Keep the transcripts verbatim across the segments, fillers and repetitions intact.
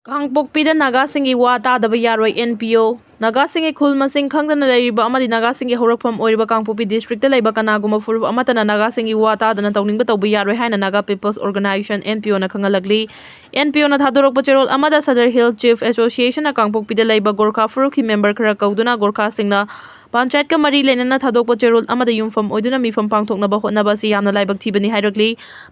ꯀꯥꯡꯄꯣꯛꯄꯤꯗ ꯅꯥꯒꯥꯁꯤꯡꯒꯤ ꯋꯥ ꯇꯥꯗꯕ ꯌꯥꯔꯣꯏ, ꯑꯦꯟ ꯄꯤ ꯑꯣ꯫ ꯅꯥꯒꯥꯁꯤꯡꯒꯤ ꯈꯨꯜ ꯃꯁꯤꯡ ꯈꯪꯗꯅ ꯂꯩꯔꯤꯕ ꯑꯃꯗꯤ ꯅꯥꯒꯥꯁꯤꯡꯒꯤ ꯍꯧꯔꯛꯐꯝ ꯑꯣꯏꯔꯤꯕ ꯀꯥꯡꯄꯣꯛꯄꯤ ꯗꯤꯁꯇ꯭ꯔꯤꯛꯇ ꯂꯩꯕ ꯀꯅꯥꯒꯨꯝꯕ ꯐꯨꯔꯨꯞ ꯑꯃꯠꯇꯅ ꯅꯥꯒꯥꯁꯤꯡꯒꯤ ꯋꯥ ꯇꯥꯗꯅ ꯇꯧꯅꯤꯡꯕ ꯇꯧꯕ ꯌꯥꯔꯣꯏ ꯍꯥꯏꯅ Naga peoples organisation, N P ꯑꯣꯅ ꯈꯪꯍꯜꯂꯛꯂꯤ꯫ ꯑꯦꯟ ꯄꯤ ꯑꯣꯅ ꯊꯥꯗꯣꯔꯛꯄ ꯆꯦꯔꯣꯜ ꯑꯃꯗ ꯁꯗꯔ ꯍꯤꯜ ꯆꯤꯐ ꯑꯦꯁꯣꯁꯤꯌꯦꯁꯟꯅ ꯀꯥꯡꯄꯣꯛꯄꯤꯗ ꯂꯩꯕ ꯒꯣꯔꯈꯥ ꯐꯨꯔꯨꯞꯀꯤ ꯃꯦꯝꯕꯔ ꯈꯔ ꯀꯧꯗꯨꯅ ꯒꯣꯔꯈꯥꯁꯤꯡꯅ ꯄꯟꯆꯥꯌꯠꯀ ꯃꯔꯤ ꯂꯩꯅꯅ ꯊꯥꯗꯣꯛꯄ ꯆꯦꯔꯣꯜ ꯑꯃꯗ ꯌꯨꯝꯐꯝ ꯑꯣꯏꯗꯨꯅ ꯃꯤꯐꯝ ꯄꯥꯡꯊꯣꯛꯅꯕ ꯍꯣꯠꯅꯕ ꯑꯁꯤ ꯌꯥꯝꯅ ꯂꯥꯏꯕꯛ ꯊꯤꯕꯅꯤ ꯍꯥꯏꯔꯛꯂꯤ꯫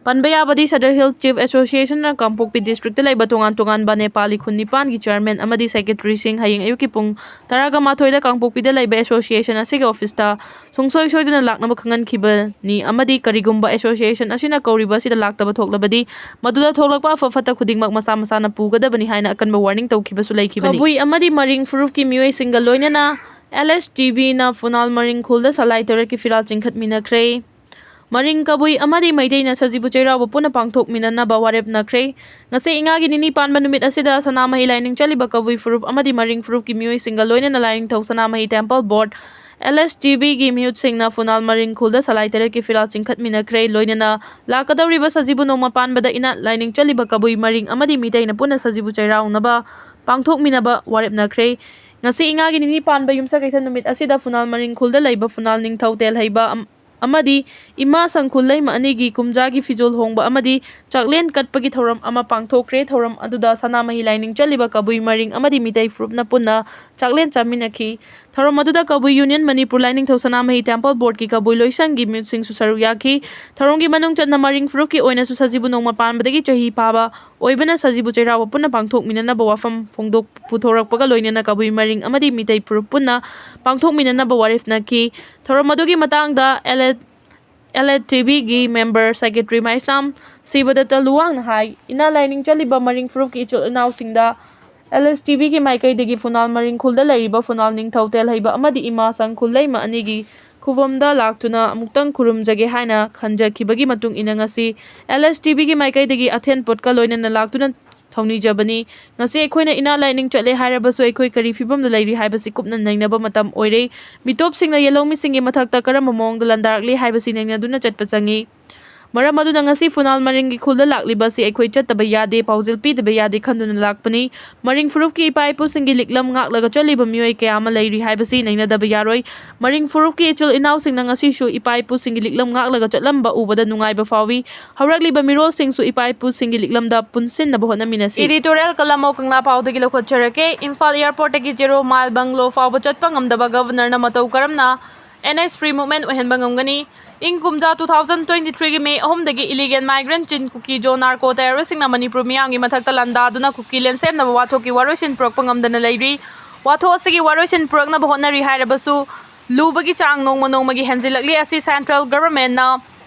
ꯄꯟꯕ ꯌꯥꯕꯗꯤ, ꯁꯗꯔ ꯍꯤꯜ ꯆꯤꯐ ꯑꯦꯁꯣꯁꯤꯌꯦꯁꯟꯅ ꯀꯥꯡꯄꯣꯛꯄꯤ ꯗꯤꯁꯇ꯭ꯔꯤꯛꯇ ꯂꯩꯕ ꯇꯣꯉꯥꯟ ꯇꯣꯉꯥꯟꯕ ꯅꯦꯄꯥꯂꯤ ꯈꯨꯟ ꯅꯤꯄꯥꯟꯒꯤ ꯆꯤꯌꯔꯃꯦꯟ ꯑꯃꯗꯤ ꯁꯦꯀ꯭ꯔꯦꯇꯔꯤꯁꯤꯡ ꯍꯌꯦꯡ ꯑꯌꯨꯛꯀꯤ ꯄꯨꯡ ꯇꯔꯥꯒ ꯃꯥꯊꯣꯏꯗ ꯀꯥꯡꯄꯣꯛꯄꯤꯗ ꯂꯩꯕ ꯑꯦꯁꯣꯁꯤꯌꯦꯁꯟ ꯑꯁꯤꯒꯤ ꯑꯣꯐꯤꯁꯇ ꯁꯨꯡꯁꯣꯏ ꯁꯣꯏꯗꯅ ꯂꯥꯛꯅꯕ ꯈꯪꯍꯟꯈꯤꯕꯅꯤ ꯑꯃꯗꯤ ꯀꯔꯤꯒꯨꯝꯕ ꯑꯦꯁꯣꯁꯤꯌꯦꯁꯟ ꯑꯁꯤꯅ ꯀꯧꯔꯤꯕ ꯑꯁꯤꯗ ꯂꯥꯛꯇꯕ ꯊꯣꯛꯂꯕꯗꯤ ꯃꯗꯨꯗ ꯊꯣꯛꯂꯛꯄ ꯑꯐ ꯐꯠꯇ ꯈꯨꯗꯤꯡꯃꯛ ꯃꯁꯥ ꯃꯁꯥꯅ ꯄꯨꯒꯗꯕꯅꯤ ꯍꯥꯏꯅ ꯑꯀꯟꯕ ꯋꯥꯔꯅꯤꯡ ꯇꯧꯈꯤꯕꯁꯨ ꯂꯩꯈꯤꯕꯅꯤ꯫ ꯀꯕꯨꯏ ꯑꯃꯗꯤ ꯃꯔꯤꯡ ꯐꯨꯔꯨꯞꯀꯤ ꯃꯤꯑꯣꯏꯁꯤꯡꯒ ꯂꯣꯏꯅꯅ ꯑꯦꯜ ꯑꯦꯁ ꯇꯤ ꯕꯤꯅ ꯐꯨꯅꯥꯜ ꯃꯔꯤꯡ ꯈꯨꯜꯗ ꯁꯂꯥꯏ ꯇꯔꯦꯠꯀꯤ ꯐꯤꯔꯥꯜ ꯆꯤꯡꯈꯠꯃꯤꯟꯅꯈ꯭ꯔꯦ꯫ ꯃꯔꯤꯡ ꯀꯕꯨꯏ ꯑꯃꯗꯤ ꯃꯩꯇꯩꯅ ꯁꯖꯤꯕꯨ ꯆꯩꯔꯥꯎꯕ ꯄꯨꯟꯅ ꯄꯥꯡꯊꯣꯛꯃꯤꯟꯅꯅꯕ ꯋꯥꯔꯦꯞꯅꯈ꯭ꯔꯦ꯫ ꯉꯁꯤ ꯏꯉꯥꯒꯤ ꯅꯤꯅꯤ ꯄꯥꯟꯕ ꯅꯨꯃꯤꯠ ꯑꯁꯤꯗ ꯁꯅꯥꯃꯍꯤ ꯂꯥꯏꯅꯤꯡ ꯆꯠꯂꯤꯕ ꯀꯕꯨꯏ ꯐꯨꯔꯨꯞ ꯑꯃꯗꯤ ꯃꯔꯤꯡ ꯐꯨꯔꯨꯞꯀꯤ ꯃꯤꯑꯣꯏꯁꯤꯡꯒ ꯂꯣꯏꯅꯅ ꯂꯥꯏꯅꯤꯡꯊꯧ ꯁꯅꯥꯃꯍꯤ ꯇꯦꯝꯄꯜ ꯕꯣꯔꯗ, ꯑꯦꯜ ꯑꯦꯁ ꯇꯤ ꯕꯤꯒꯤ ꯃꯤꯍꯨꯠꯁꯤꯡꯅ ꯐꯨꯅꯥꯜ ꯃꯔꯤꯡ ꯈꯨꯜꯗ ꯁꯂꯥꯏ ꯇꯔꯦꯠꯀꯤ ꯐꯤꯔꯥꯜ ꯆꯤꯡꯈꯠꯃꯤꯟꯅꯈ꯭ꯔꯦ꯫ ꯂꯣꯏꯅꯅ ꯂꯥꯛꯀꯗꯧꯔꯤꯕ ꯁꯖꯤꯕꯨ ꯅꯣꯡꯃ ꯄꯥꯟꯕꯗ ꯏꯅꯥꯠ ꯂꯥꯏꯅꯤꯡ ꯆꯠꯂꯤꯕ ꯀꯕꯨꯏ ꯃꯔꯤꯡ ꯑꯃꯗꯤ ꯃꯤꯇꯩꯅ ꯄꯨꯟꯅ ꯁꯖꯤꯕꯨ ꯆꯩꯔꯥꯎꯅꯕ ꯄꯥꯡꯊꯣꯛꯃꯤꯟꯅꯕ ꯋꯥꯔꯦꯞꯅꯈ꯭ꯔꯦ꯫ ꯉꯁꯤ ꯏꯉꯥꯒꯤ ꯅꯤꯅꯤ ꯄꯥꯟꯕ ꯌꯨꯝꯁꯀꯩꯁ ꯅꯨꯃꯤꯠ ꯑꯁꯤꯗ ꯐꯨꯅꯥꯜ ꯃꯔꯤꯡ ꯈꯨꯜꯗ ꯂꯩꯕ ꯐꯨꯅꯥꯜ ꯅꯤꯡꯊꯧ ꯇꯦꯜꯍꯩꯕ ꯑꯝ-, ꯑꯃꯗꯤ ꯏꯃꯥ ꯁꯪꯈꯨꯜ ꯂꯩꯃ ꯑꯅꯤꯒꯤ ꯀꯨꯝꯖꯥꯒꯤ ꯐꯤꯖꯣꯜ ꯍꯣꯡꯕ ꯑꯃꯗꯤ ꯆꯥꯛꯂꯦꯟ ꯀꯠꯄꯒꯤ ꯊꯧꯔꯝ ꯑꯃ ꯄꯥꯡꯊꯣꯛꯈ꯭ꯔꯦ꯫ ꯊꯧꯔꯝ ꯑꯗꯨꯗ ꯁꯅꯥꯃꯍꯤ ꯂꯥꯏꯅꯤꯡ ꯆꯠꯂꯤꯕ ꯀꯕꯨꯏ ꯃꯔꯤꯡ ꯑꯃꯗꯤ ꯃꯤꯇꯩ ꯐꯨꯔꯨꯞꯅ ꯄꯨꯟꯅ ꯆꯥꯛꯂꯦꯟ ꯆꯥꯃꯤꯟꯅꯈꯤ꯫ ꯊꯧꯔꯝ ꯑꯗꯨꯗ ꯀꯕꯨꯏ ꯌꯨꯅꯤꯌꯟ ꯃꯅꯤꯄꯨꯔ ꯂꯥꯏꯅꯤꯡꯊꯧ ꯁꯅꯥꯃꯍꯤ ꯇꯦꯝꯄꯜ ꯕꯣꯔꯗꯀꯤ ꯀꯕꯨꯏ ꯂꯣꯏꯁꯪꯒꯤ ꯃꯤꯍꯨꯠꯁꯤꯡꯁꯨ ꯁꯔꯨꯛ ꯌꯥꯈꯤ꯫ ꯊꯧꯔꯝꯒꯤ ꯃꯅꯨꯡ ꯆꯟꯅ ꯃꯔꯤꯡ ꯐꯨꯔꯨꯞꯀꯤ ꯑꯣꯏꯅꯁꯨ ꯁꯖꯤꯕꯨ ꯅꯣꯡꯃ ꯄꯥꯟꯕꯗꯒꯤ ꯆꯍꯤ ꯐꯥꯕ ꯑꯣꯏꯕꯅ ꯁꯖꯤꯕꯨ ꯆꯩꯔꯥꯎꯕ ꯄꯨꯟꯅ ꯄꯥꯡꯊꯣꯛꯃꯤꯟꯅꯅꯕ ꯋꯥꯐꯝ ꯐꯣꯡꯗꯣꯛ-, ꯄꯨꯊꯣꯔꯛꯄꯒ ꯂꯣꯏꯅꯅ ꯀꯕꯨꯏ ꯃꯔꯤꯡ ꯑꯃꯗꯤ ꯃꯤꯇꯩ ꯐꯨꯔꯨꯞ ꯄꯨꯟꯅ ꯄꯥꯡꯊꯣꯛꯃꯤꯟꯅꯅꯕ ꯋꯥꯔꯦꯞꯅꯈꯤ꯫ ꯊꯧꯔꯝ ꯑꯗꯨꯒꯤ ꯃꯇꯥꯡꯗ L A-, L A T ꯕꯤꯒꯤ ꯃꯦꯝꯕꯔ ꯁꯦꯀ꯭ꯔꯦꯇꯔꯤ ꯃꯍꯦꯁꯅꯥꯝ ꯁꯤꯕꯗꯠꯇ ꯂꯨꯋꯥꯡꯅ ꯍꯥꯏ, ꯏꯅꯥꯠ ꯂꯥꯏꯅꯤꯡ ꯆꯠꯂꯤꯕ ꯃꯔꯤꯡ ꯐꯨꯔꯨꯞꯀꯤ ꯏꯆꯤꯜ ꯏꯅꯥꯎꯁꯤꯡꯗ ꯑꯦꯜ ꯑꯦꯁ ꯇꯤ ꯕꯤꯒꯤ ꯃꯥꯏꯀꯩꯗꯒꯤ ꯐꯨꯅꯥꯜ ꯃꯔꯤꯡ ꯈꯨꯜꯗ ꯂꯩꯔꯤꯕ ꯐꯨꯅꯥꯜ ꯅꯤꯡꯊꯧ ꯇꯦꯜꯍꯩꯕ ꯑꯃꯗꯤ ꯏꯃꯥ ꯁꯪ ꯈꯨꯜꯂꯩꯃ ꯑꯅꯤꯒꯤ ꯈꯨꯕꯝꯗ ꯂꯥꯛꯇꯨꯅ ꯑꯃꯨꯛꯇꯪ ꯈꯨꯔꯨꯝꯖꯒꯦ ꯍꯥꯏꯅ ꯈꯟꯖꯈꯤꯕꯒꯤ ꯃꯇꯨꯡ ꯏꯟꯅ ꯉꯁꯤ ꯑꯦꯜ ꯑꯦꯁ ꯇꯤ ꯕꯤꯒꯤ ꯃꯥꯏꯀꯩꯗꯒꯤ ꯑꯊꯦꯟ ꯄꯣꯠꯀ ꯂꯣꯏꯅꯅ ꯂꯥꯛꯇꯨꯅ ꯊꯧꯅꯤꯖꯕꯅꯤ꯫ ꯉꯁꯤ ꯑꯩꯈꯣꯏꯅ ꯏꯅꯥꯠ ꯂꯥꯏꯅꯤꯡ ꯆꯠꯂꯦ ꯍꯥꯏꯔꯕꯁꯨ ꯑꯩꯈꯣꯏ ꯀꯔꯤ ꯐꯤꯕꯝꯗ ꯂꯩꯔꯤ ꯍꯥꯏꯕꯁꯤ ꯀꯨꯞꯅ ꯅꯩꯅꯕ ꯃꯇꯝ ꯑꯣꯏꯔꯦ꯫ ꯃꯤꯇꯣꯞꯁꯤꯡꯅ ꯌꯦꯜꯍꯧꯃꯤꯁꯤꯡꯒꯤ ꯃꯊꯛꯇ ꯀꯔꯝꯕ ꯃꯑꯣꯡꯗ ꯂꯥꯟꯗꯥꯔꯛꯂꯤ ꯍꯥꯏꯕꯁꯤ ꯅꯩꯅꯗꯨꯅ ꯆꯠꯄ ꯆꯪꯏ꯫ ꯃꯔꯝ ꯑꯗꯨꯅ ꯉꯁꯤ ꯐꯨꯅꯥꯜ ꯃꯔꯤꯡꯒꯤ ꯈꯨꯜꯗ ꯂꯥꯛꯂꯤꯕ ꯑꯁꯤ ꯑꯩꯈꯣꯏ ꯆꯠꯇꯕ ꯌꯥꯗꯦ, ꯄꯥꯎꯖꯦꯜ ꯄꯤꯗꯕ ꯌꯥꯗꯦ ꯈꯟꯗꯨꯅ ꯂꯥꯛꯄꯅꯤ꯫ ꯃꯔꯤꯡ ꯐꯨꯔꯨꯞꯀꯤ ꯏꯄꯥ ꯏꯄꯨꯁꯤꯡꯒꯤ ꯂꯤꯛꯂꯝ ꯉꯥꯛꯂꯒ ꯆꯠꯂꯤꯕ ꯃꯤꯑꯣꯏ ꯀꯌꯥ ꯑꯃ ꯂꯩꯔꯤ ꯍꯥꯏꯕꯁꯤ ꯅꯩꯅꯗꯕ ꯌꯥꯔꯣꯏ꯫ ꯃꯔꯤꯡ ꯐꯨꯔꯨꯞꯀꯤ ꯏꯆꯤꯜ ꯏꯅꯥꯎꯁꯤꯡꯅ ꯉꯁꯤꯁꯨ ꯏꯄꯥ ꯏꯄꯨꯁꯤꯡꯒꯤ ꯂꯤꯛꯂꯝ ꯉꯥꯛꯂꯒ ꯆꯠꯂꯝꯕ ꯎꯕꯗ ꯅꯨꯡꯉꯥꯏꯕ ꯐꯥꯎꯏ꯫ ꯍꯧꯔꯛꯂꯤꯕ ꯃꯤꯔꯣꯜꯁꯤꯡꯁꯨ ꯏꯄꯥ ꯏꯄꯨꯁꯤꯡꯒꯤ ꯂꯤꯛꯂꯝꯗ ꯄꯨꯟꯁꯤꯟꯅꯕ ꯍꯣꯠꯅꯃꯤꯟꯅꯁꯤ꯫ Editorial ꯀꯂꯝ ꯑꯃ ꯀꯪꯂꯥ ꯄꯥꯎꯗꯒꯤ ꯂꯧꯈꯠꯆꯔꯛꯀꯦ꯫ ꯏꯝꯐꯥꯜ airport ꯇꯒꯤ ꯖꯦꯔꯣ ꯃꯥꯏꯜ ꯕꯪꯒ꯭ꯂꯣ ꯐꯥꯎꯕ ꯆꯠꯄ ꯉꯝꯗꯕ Governor ꯅ ꯃꯇꯧ ꯀꯔꯝꯅ N S free movement ꯑꯣꯏꯍꯟꯕ ꯉꯝꯒꯅꯤ? ꯏꯪ ꯀꯨꯝꯖꯥ two thousand twenty three ꯒꯤ May ꯑꯍꯨꯝꯗꯒꯤ illegal migrant Chin Kuki Zo narco terrorist ꯁꯤꯡꯅ ꯃꯅꯤꯄꯨꯔ ꯃꯤꯌꯥꯝꯒꯤ ꯃꯊꯛꯇ ꯂꯥꯟꯗꯥꯗꯨꯅ ꯀꯨꯀꯤꯂꯦꯟ ꯁꯦꯝꯅꯕ ꯋꯥꯊꯣꯛꯀꯤ ꯋꯥꯔꯣꯏꯁꯤꯟ ꯄꯨꯔꯛꯄ ꯉꯝꯗꯅ ꯂꯩꯔꯤ꯫ ꯋꯥꯊꯣꯛ ꯑꯁꯤꯒꯤ ꯋꯥꯔꯣꯏꯁꯤꯟ ꯄꯨꯔꯛꯅꯕ ꯍꯣꯠꯅꯔꯤ ꯍꯥꯏꯔꯕꯁꯨ, ꯂꯨꯕꯒꯤ ꯆꯥꯡ ꯅꯣꯡꯃ ꯅꯣꯡꯃꯒꯤ ꯍꯦꯟꯖꯤꯜꯂꯛꯂꯤ꯫ ꯑꯁꯤ central government ꯅ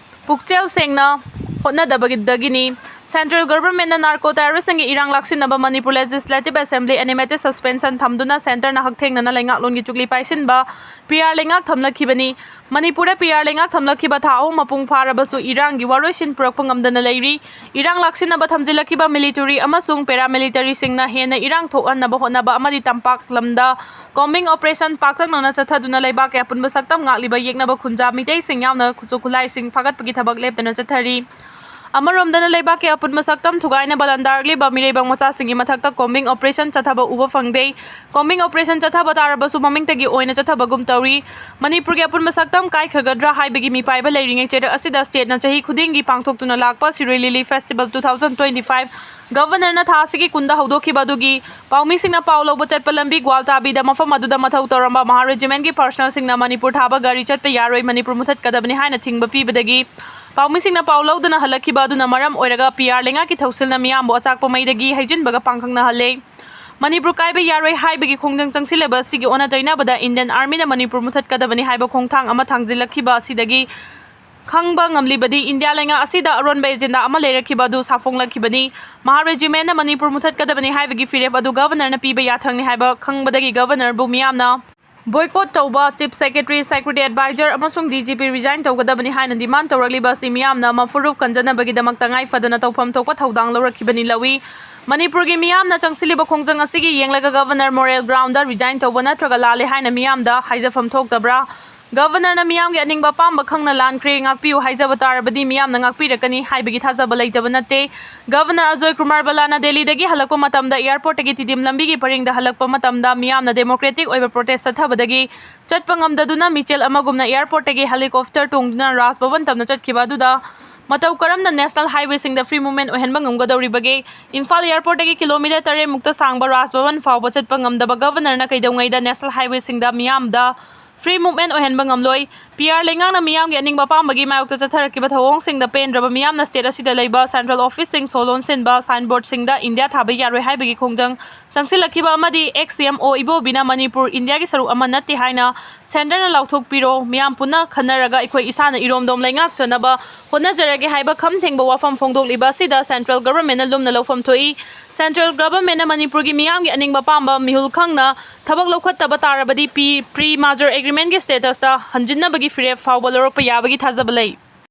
ꯄꯨꯛꯆꯦꯜ ꯁꯦꯡꯅ ꯍꯣꯠꯅꯗꯕꯗꯒꯤꯅꯤ꯫ Central government ꯅ narco terrorist ꯁꯤꯡꯒꯤ ꯏꯔꯥꯡ ꯂꯥꯛꯁꯤꯟꯅꯕ Manipur Legislative Assembly animated suspension ꯊꯝꯗꯨꯅ centre ꯅ ꯍꯛꯊꯦꯡꯅꯅ ꯂꯩꯉꯥꯛꯂꯣꯟꯒꯤ ꯆꯨꯛꯂꯤ ꯄꯥꯏꯁꯤꯟꯕ P R ꯂꯩꯉꯥꯛ ꯊꯝꯂꯛꯈꯤꯕꯅꯤ꯫ ꯃꯅꯤꯄꯨꯔꯗ P R ꯂꯩꯉꯥꯛ ꯊꯝꯂꯛꯈꯤꯕ ꯊꯥ ꯑꯍꯨꯝ ꯃꯄꯨꯡ ꯐꯥꯔꯕꯁꯨ ꯏꯔꯥꯡꯒꯤ ꯋꯥꯔꯣꯏꯁꯤꯟ ꯄꯨꯔꯛꯄ ꯉꯝꯗꯅ ꯂꯩꯔꯤ꯫ ꯏꯔꯥꯡ ꯂꯥꯛꯁꯤꯟꯅꯕ ꯊꯝꯖꯤꯜꯂꯛꯈꯤꯕ military ꯑꯃꯁꯨꯡ paramilitary ꯁꯤꯡꯅ ꯍꯦꯟꯅ ꯏꯔꯥꯡ ꯊꯣꯛꯍꯟꯅꯕ ꯍꯣꯠꯅꯕ ꯑꯃꯗꯤ ꯇꯝꯄꯥꯛ ꯂꯝꯗ combing operation ꯄꯥꯛꯇꯛꯅꯅ ꯆꯠꯊꯗꯨꯅ ꯂꯩꯕꯥꯛꯀꯤ ꯑꯄꯨꯟꯕ ꯁꯛꯇꯝ ꯉꯥꯛꯂꯤꯕ ꯌꯦꯛꯅꯕ ꯈꯨꯟꯖꯥ ꯃꯤꯇꯩꯁꯤꯡ ꯌꯥꯎꯅ ꯈꯨꯠꯁꯨ ꯈꯨꯠꯂꯥꯏꯁꯤꯡ ꯐꯥꯒꯠꯄꯒꯤ ꯊꯕꯛ ꯂꯦꯞꯇꯅ ꯆꯠꯊꯔꯤ꯫ ꯑꯃꯔꯣꯝꯗꯅ ꯂꯩꯕꯥꯛꯀꯤ ꯑꯄꯨꯟꯕ ꯁꯛꯇꯝ ꯊꯨꯒꯥꯏꯅꯕ ꯂꯥꯟꯗꯥꯔꯛꯂꯤꯕ ꯃꯤꯔꯩꯕꯥꯛ ꯃꯆꯥꯁꯤꯡꯒꯤ ꯃꯊꯛꯇ combing operation ꯆꯠꯊꯕ ꯎꯕ ꯐꯪꯗꯦ꯫ Combing operation ꯆꯠꯊꯕ ꯇꯥꯔꯕꯁꯨ ꯃꯃꯤꯡꯇꯒꯤ ꯑꯣꯏꯅ ꯆꯠꯊꯕꯒꯨꯝ ꯇꯧꯔꯤ꯫ ꯃꯅꯤꯄꯨꯔꯒꯤ ꯑꯄꯨꯟꯕ ꯁꯛꯇꯝ ꯀꯥꯏꯈ꯭ꯔꯒꯗ꯭ꯔꯥ ꯍꯥꯏꯕꯒꯤ ꯃꯤꯄꯥꯏꯕ ꯂꯩꯔꯤꯉꯩ ꯆꯩꯔꯛ ꯑꯁꯤꯗ state ꯅ ꯆꯍꯤ ꯈꯨꯗꯤꯡꯒꯤ ꯄꯥꯡꯊꯣꯛꯇꯨꯅ ꯂꯥꯛꯄ ꯁꯤꯔꯣꯏ ꯂꯤꯂꯤ festival two thousand twenty five Governor ꯅ ꯊꯥ ꯑꯁꯤꯒꯤ ꯀꯨꯟꯗ ꯍꯧꯗꯣꯛꯈꯤꯕ ꯑꯗꯨꯒꯤ ꯄꯥꯎꯃꯤꯁꯤꯡꯅ ꯄꯥꯎ ꯂꯧꯕ ꯆꯠꯄ ꯂꯝꯕꯤ ꯒ꯭ꯋꯥꯜꯇꯥꯕꯤꯗ ꯃꯐꯝ ꯑꯗꯨꯗ ꯃꯊꯧ ꯇꯧꯔꯝꯕ Mahar Regiment ꯀꯤ personnel ꯁꯤꯡꯅ ꯃꯅꯤꯄꯨꯔ ꯊꯥꯕ ꯒꯥꯔꯤ ꯆꯠꯄ ꯌꯥꯔꯣꯏ, ꯃꯅꯤꯄꯨꯔ ꯃꯨꯊꯠꯀꯗꯕꯅꯤ ꯍꯥꯏꯅ ꯊꯤꯡꯕ ꯄꯤꯕꯗꯒꯤ ꯄꯥꯎꯃꯤꯁꯤꯡꯅ ꯄꯥꯎ ꯂꯧꯗꯅ ꯍꯜꯂꯛꯈꯤꯕ ꯑꯗꯨꯅ ꯃꯔꯝ ꯑꯣꯏꯔꯒ P R ꯂꯩꯉꯥꯛꯀꯤ ꯊꯧꯁꯤꯜꯅ ꯃꯤꯌꯥꯝꯕꯨ ꯑꯆꯥꯛꯄ ꯃꯩꯗꯒꯤ ꯍꯩꯖꯤꯟꯕꯒ ꯄꯥꯡꯈꯛꯅꯍꯜꯂꯦ꯫ ꯃꯅꯤꯄꯨꯔ ꯀꯥꯏꯕ ꯌꯥꯔꯣꯏ ꯍꯥꯏꯕꯒꯤ ꯈꯣꯡꯖꯪ ꯆꯪꯁꯤꯜꯂꯕ ꯑꯁꯤꯒꯤ ꯑꯣꯟꯅ ꯇꯩꯅꯕꯗ Indian Army ꯅ ꯃꯅꯤꯄꯨꯔ ꯃꯨꯊꯠꯀꯗꯕꯅꯤ ꯍꯥꯏꯕ ꯈꯣꯡꯊꯥꯡ ꯑꯃ ꯊꯥꯡꯖꯤꯜꯂꯛꯈꯤꯕ ꯑꯁꯤꯗꯒꯤ ꯈꯪꯕ ꯉꯝꯂꯤꯕꯗꯤ ꯏꯟꯗꯤꯌꯥ ꯂꯩꯉꯥꯛ ꯑꯁꯤꯗ ꯑꯔꯣꯟꯕ agenda ꯑꯃ ꯂꯩꯔꯛꯈꯤꯕ ꯑꯗꯨ ꯁꯥꯐꯣꯡꯂꯛꯈꯤꯕꯅꯤ꯫ Mahar Regiment ꯅ ꯃꯅꯤꯄꯨꯔ ꯃꯨꯊꯠꯀꯗꯕꯅꯤ ꯍꯥꯏꯕꯒꯤ ꯐꯤꯔꯦꯞ ꯑꯗꯨ Governor ꯅ ꯄꯤꯕ ꯌꯥꯊꯪꯅꯤ ꯍꯥꯏꯕ ꯈꯪꯕꯗꯒꯤ Governor ꯕꯨ ꯃꯤꯌꯥꯝꯅ boycott ꯇꯧꯕ, Chief Secretary, Security Advisor ꯑꯃꯁꯨꯡ D G P resign ꯇꯧꯒꯗꯕꯅꯤ ꯍꯥꯏꯅ demand ꯇꯧꯔꯛꯂꯤꯕ ꯑꯁꯤ ꯃꯤꯌꯥꯝꯅ ꯃꯐꯨꯔꯨꯞ ꯀꯟꯖꯅꯕꯒꯤꯗꯃꯛ ꯇꯉꯥꯏ ꯐꯗꯅ ꯇꯧꯐꯝ ꯊꯣꯛꯄ ꯊꯧꯗꯥꯡ ꯂꯧꯔꯛꯈꯤꯕꯅꯤ ꯂꯧꯏ꯫ ꯃꯅꯤꯄꯨꯔꯒꯤ ꯃꯤꯌꯥꯝꯅ ꯆꯪꯁꯤꯜꯂꯤꯕ ꯈꯣꯡꯖꯪ ꯑꯁꯤꯒꯤ ꯌꯦꯡꯂꯒ Governor moral ground ꯗ resign ꯇꯧꯕ ꯅꯠꯇ꯭ꯔꯒ ꯂꯥꯜꯂꯦ ꯍꯥꯏꯅ ꯃꯤꯌꯥꯝꯗ ꯍꯥꯏꯖꯐꯝ ꯊꯣꯛꯇꯕ꯭ꯔꯥ? ꯒꯕꯔꯅꯔꯅ ꯃꯤꯌꯥꯝꯒꯤ ꯑꯅꯤꯡꯕ ꯑꯄꯥꯝꯕ ꯈꯪꯅ ꯂꯥꯟꯈ꯭ꯔꯦ, ꯉꯥꯛꯄꯤꯌꯨ ꯍꯥꯏꯖꯕ ꯇꯥꯔꯕꯗꯤ ꯃꯤꯌꯥꯝꯅ ꯉꯥꯛꯄꯤꯔꯛꯀꯅꯤ ꯍꯥꯏꯕꯒꯤ ꯊꯥꯖꯕ ꯂꯩꯇꯕ ꯅꯠꯇꯦ꯫ ꯒꯕꯔꯅꯔ ꯑꯖꯣꯏ ꯀꯨꯃꯥꯔ ꯕꯂꯥꯅ ꯗꯦꯜꯂꯤꯗꯒꯤ ꯍꯜꯂꯛꯄ ꯃꯇꯝꯗ ꯑꯦꯌꯥꯔꯄꯣꯔꯠꯇꯒꯤ ꯇꯤꯗꯤꯝ ꯂꯝꯕꯤꯒꯤ ꯄꯔꯤꯡꯗ ꯍꯜꯂꯛꯄ ꯃꯇꯝꯗ ꯃꯤꯌꯥꯝꯅ ꯗꯦꯃꯣꯀ꯭ꯔꯦꯇꯤꯛ ꯑꯣꯏꯕ ꯄ꯭ꯔꯣꯇꯦꯁ ꯆꯠꯊꯕꯗꯒꯤ ꯆꯠꯄ ꯉꯝꯗꯗꯨꯅ ꯃꯤꯆꯦꯜ ꯑꯃꯒꯨꯝꯅ ꯑꯦꯌꯥꯔꯄꯣꯔꯠꯇꯒꯤ ꯍꯦꯂꯤꯀꯣꯞꯇꯔ ꯇꯣꯡꯗꯨꯅ ꯔꯥꯖ ꯚꯕꯟ ꯇꯝꯅ ꯆꯠꯈꯤꯕ ꯑꯗꯨꯗ ꯃꯇꯧ ꯀꯔꯝꯅ ꯅꯦꯁꯅꯦꯜ ꯍꯥꯏꯋꯦꯁꯤꯡꯗ ꯐ꯭ꯔꯤ ꯃꯨꯚꯃꯦꯟ ꯑꯣꯏꯍꯟꯕ ꯉꯝꯒꯗꯧꯔꯤꯕꯒꯦ? ꯏꯝꯐꯥꯜ ꯑꯦꯌꯥꯔꯄꯣꯔꯠꯇꯒꯤ ꯀꯤꯂꯣꯃꯤꯇꯔ ꯇꯔꯦꯠ ꯃꯨꯛꯇ ꯁꯥꯡꯕ ꯔꯥꯖ ꯚꯕꯟ ꯐꯥꯎꯕ ꯆꯠꯄ ꯉꯝꯗꯕ ꯒꯕꯔꯅꯔꯅ ꯀꯩꯗꯧꯉꯩꯗ ꯅꯦꯁꯅꯦꯜ ꯍꯥꯏꯋꯦꯁꯤꯡꯗ ꯃꯤꯌꯥꯝꯗ ꯐ꯭ꯔꯤ ꯃꯨꯚꯃꯦꯟ ꯑꯣꯏꯍꯟꯕ ꯉꯝꯂꯣꯏ꯫ ꯄꯤ ꯑꯥꯔ ꯂꯩꯉꯥꯛꯅ ꯃꯤꯌꯥꯝꯒꯤ ꯑꯅꯤꯡꯕ ꯑꯄꯥꯝꯕꯒꯤ ꯃꯥꯌꯣꯛꯇ ꯆꯠꯊꯔꯛꯈꯤꯕ ꯊꯧꯑꯣꯡꯁꯤꯡꯗ ꯄꯦꯟꯗ꯭ꯔꯕ ꯃꯤꯌꯥꯝꯅ ꯁ꯭ꯇꯦꯠ ꯑꯁꯤꯗ ꯂꯩꯕ ꯁꯦꯟꯇ꯭ꯔꯦꯜ ꯑꯣꯐꯤꯁꯁꯤꯡ, ꯁꯣ ꯂꯣꯟꯁꯤꯟꯕ, ꯁꯥꯏꯟꯕꯣꯔꯗꯁꯤꯡꯗ ꯏꯟꯗꯤꯌꯥ ꯊꯥꯕ ꯌꯥꯔꯣꯏ ꯍꯥꯏꯕꯒꯤ ꯈꯣꯡꯖꯪ ꯆꯪꯁꯤꯜꯂꯛꯈꯤꯕ ꯑꯃꯗꯤ ꯑꯦꯛꯁ ꯁꯤ ꯑꯦꯝ ꯑꯣ ꯏꯕꯣꯕꯤꯅ ꯃꯅꯤꯄꯨꯔ ꯏꯟꯗꯤꯌꯥꯒꯤ ꯁꯔꯨꯛ ꯑꯃ ꯅꯠꯇꯦ ꯍꯥꯏꯅ ꯁꯦꯟꯇꯔꯅ ꯂꯥꯎꯊꯣꯛꯄꯤꯔꯣ, ꯃꯤꯌꯥꯝ ꯄꯨꯟꯅ ꯈꯟꯅꯔꯒ ꯑꯩꯈꯣꯏ ꯏꯁꯥꯅ ꯏꯔꯣꯝꯗꯣꯝ ꯂꯩꯉꯥꯛꯆꯅꯕ ꯍꯣꯠꯅꯖꯔꯒꯦ ꯍꯥꯏꯕ ꯈꯝ ꯊꯦꯡꯕ ꯋꯥꯐꯝ ꯐꯣꯡꯗꯣꯛꯂꯤꯕ ꯑꯁꯤꯗ ꯁꯦꯟꯇ꯭ꯔꯦꯜ ꯒꯕꯔꯃꯦꯟꯅ ꯂꯨꯝꯅ ꯂꯧꯐꯝ ꯊꯣꯛꯏ꯫ ꯁꯦꯟꯇ꯭ꯔꯦꯜ ꯒꯕꯔꯃꯦꯟꯅ ꯃꯅꯤꯄꯨꯔꯒꯤ ꯃꯤꯌꯥꯝꯒꯤ ꯑꯅꯤꯡꯕ ꯑꯄꯥꯝꯕ ꯃꯤꯍꯨꯜ ꯈꯪꯅ ꯊꯕꯛ ꯂꯧꯈꯠꯇꯕ ꯇꯥꯔꯕꯗꯤ ꯄꯤ ꯄ꯭ꯔꯤ ꯃꯥꯔꯖꯔ ꯑꯦꯒ꯭ꯔꯤꯃꯦꯟꯒꯤ ꯁ꯭ꯇꯦꯇꯁꯇ ꯍꯟꯖꯤꯟꯅꯕꯒꯤ ꯐꯤꯔꯦꯞ ꯐꯥꯎꯕ ꯂꯧꯔꯛꯄ ꯌꯥꯕꯒꯤ ꯊꯥꯖꯕ ꯂꯩ꯫